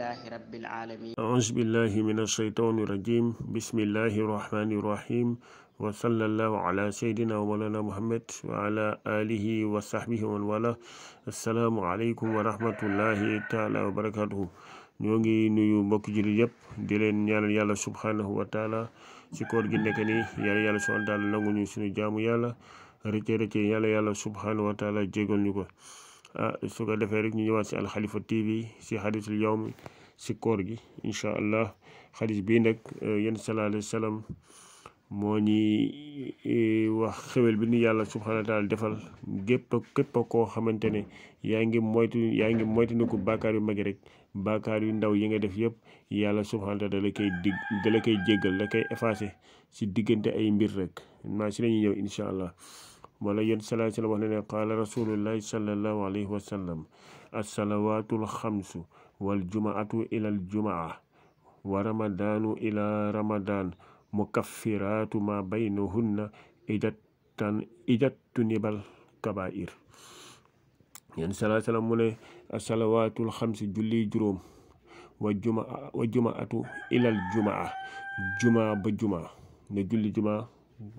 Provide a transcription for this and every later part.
لله رب العالمين. أعوذ بالله من الشيطان الرجيم. بسم الله الرحمن الرحيم، وصلى الله على سيدنا ومولانا محمد وعلى آله وصحبه ومن والاه. السلام عليكم ورحمة الله تعالى وبركاته. ñoo ngi nuyu mbokk jullit yëpp di leen ñaanal yàlla subhanahu wa taala ci koor gi nekk ni yàlla subhanahu wa taala nangu ñu suñu jaamu yàlla rëcce yàlla subhanahu wa taala jégal ñu ko. su ko defee rek ñu ñëwaat ci Al Khalifa TV ci xadisul yawmi ci koor gi incha allah. xadis bii nag yéen sallallahu alayhi wa sallam moo ñi wax xewel bi ni yàlla subhanahu wa taala defal képp koo xamante ne yaa ngi moytu ni ko bàkkaar yu mag rek, bàkkaar yu ndaw yi nga def yëpp yàlla subhanahu wa taala da la koy jéggal, da koy effacé si diggante ay mbir rek. maa si lañuy ñëw incha allah. wala yéen sallallahu alayhi wa sallam wax ne ne qaala rasulullahi sallallahu alayhi wa sallam as-salawaatul xamsu wal jumaatu ilal jumaa wa ramadaanu ila ramadan mukaffiraatu ma baynahunna ijattunibal kabair. yéen salaa salaam mu ne asalawaatul xamsi julli juróom wa jumaatu ilal jumaa, jumaa ba jumaa ne julli jumaa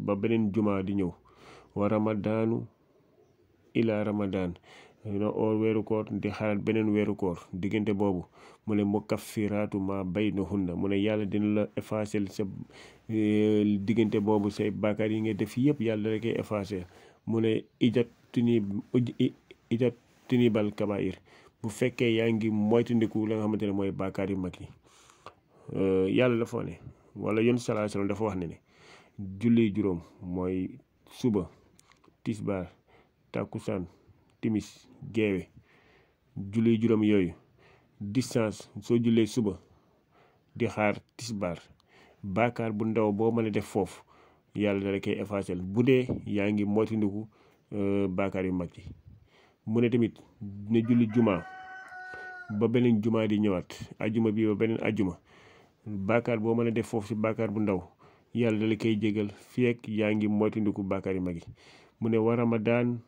ba beneen jumaa di ñëw, wa ramadaanu ila ramadan no oor weeru koor di xaaraat beneen weeru koor, diggante boobu mu ne mukaffiraatu ma baynahunna mu ne yàlla dina la effacer sa diggante boobu say bàkkaar yi nga def yëpp yàlla da koy effacer. mu ne ijattunibal kabair bu fekkee yaa ngi moytandiku la nga xamante ne mooy bàkkaar yu mag yi. yàlla dafa ne wala yoon sallallahu alayhi wasallam dafa wax ne julli juróom mooy suba, tisbaar, takkusaan, timis, geewe. julli juróom yooyu distance soo jullee suba di xaar tisbaar, bàkkaar bu ndaw boo mën a def foofu yàlla dala koy effacer bu dee yaa ngi moytandiku bàkkaar yu mag yi. mu ne tamit ne julli jumaa ba beneen jumaa di ñëwaat, ajuma bi ba beneen ajuma, bàkkaar boo mën a def foofu si bàkkaar bu ndaw yàlla dala koy jégal fii ak yaa ngi moytandiku bàkkaar yu mag yi. mu ne wa ramadan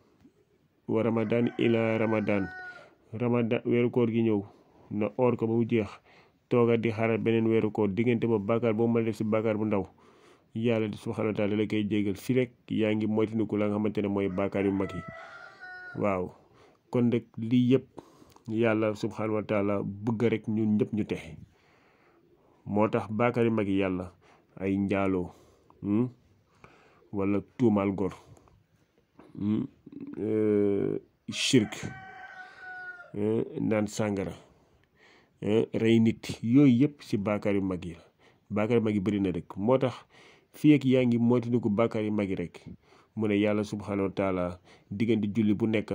ila ramadan weeru koor gi ñëw na oor ko ba mu jeex, tooga di xaaral beneen weeru koor, diggante ba bàkkaar boo mën a def si bàkkaar bu ndaw yàlla subhanahu wa taala la koy jégal fii rek yaa ngi moytandiku la nga xamante ne mooy bàkkaar yu mag yi. waaw kon nag lii yëpp yàlla subhanahu wa taala bëgg rek ñun ñëpp ñu texe. moo tax bàkkaar yu mag yi yàlla ay njaaloo wala tuumaal gor, shirk, naan sàngara, rey nit, yooyu yëpp ci bàkkaar yu mag yi la. bàkkaar yu mag yi bëri na rek, moo tax fii ak yaa ngi moytandiku bàkkaar yu mag yi rek mu ne yàlla subhanahu wa taala diggante julli bu nekk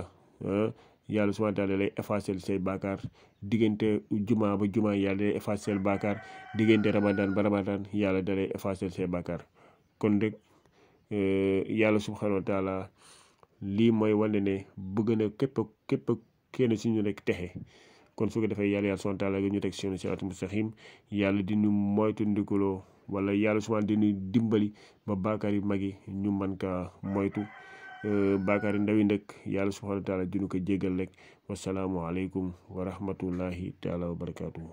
yàlla subhanahu wa taala lay effacer say bàkkaar, diggante jumaa ba jumaa yàlla day effacer bàkkaar, diggante ramadan ba ramadan yàlla da lay effacer say bàkkaar. kon rek yàlla subhanahu wa taala lii mooy wane ne bëgg na képp kenn si ñu rek texe. kon su ko defee yàlla subhanahu wa taala ñu teg si siraatul mustaqim, yàlla di ñu moytu ndikuloo wala yàlla subhanahu di ñu dimbali ba bàkkaar yu mag yi ñu mën kaa moytu. bàkkaar yu ndaw yi nag yàlla subhanahu wa taala dinu ko jéggal rek. wasalaamu aleykum wa rahmatullahi taala wa barakatuhu.